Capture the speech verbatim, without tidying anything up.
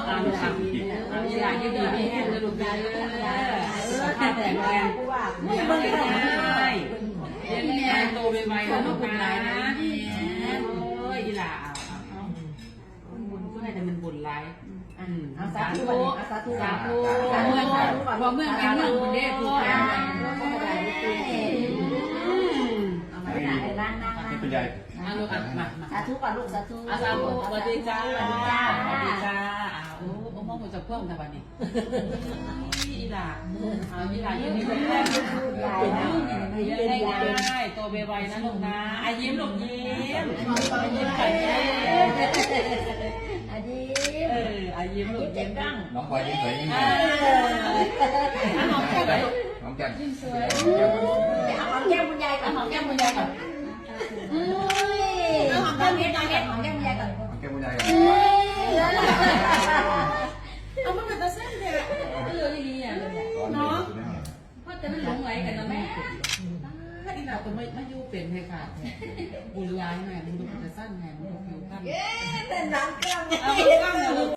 อ่านข่าวอีกอ่านอีหลานอยู่ดีมีแห้งนะลูกเด้อสุขภาพแข็งแรงไม่เบิ่งได้เรียนงานโตไวๆนะลูกนะโอ้ยอีหลาเอาเอาเอาบุญก็ได้แต่มันบุญหลายอืมเอาสาธุบัดนี้เอาสาธุสาธุ สาธุ พอเมืองพอเมืองเป็นเมืองบุญเด้ผู้ เอามาได้ได้ได้ได้ อืม เอามาได้ได้นั่งนั่งนั่ง คุณยาย อ่ะลูกอ่ะมามา สาธุก่อนลูกสาธุ อ่ะสาธุสวัสดีจ้า สวัสดีจ้า สวัสดีจ้าอ่ะโอ้โอ้มองหัวจักพ่วงแต่บัดนี้อีหล่าเอาอีหล่ายิ้มยิ้มยิ้มยิ้มได้ตัวไวๆนะลูกนะอ่ะยิ้มลูกยิ้มยิ้มกันเย้ อายิ้ม เอออายิ้มลูกยิ้มดัง น้องพลอยยิ้มสวยยิ้ม เอออ่ะหอมแก้มหน่อยลูก หอมแก้ม ยิ้มสวย หอมแก้มคุณยายก่อนหอมแก้มคุณยายก่อน เอาหอมแก้มคุณยายก่อนหอมแก้มคุณยายก่อนหอมแก้มคุณยายก่อนเอามันเป็นตาเส้นเลยอะเออดีๆอ่ะเนาะเพราะแต่มันหลงไหลกันนะแม่อีหล่าตัวไม่ไม่อยู่เป็นเลยค่ะบุญร้ายไงมันดูเป็นตาสั้นไงมันดูผิวพันเอ๊ะแต่หนังกล้ามเอามันกล้าม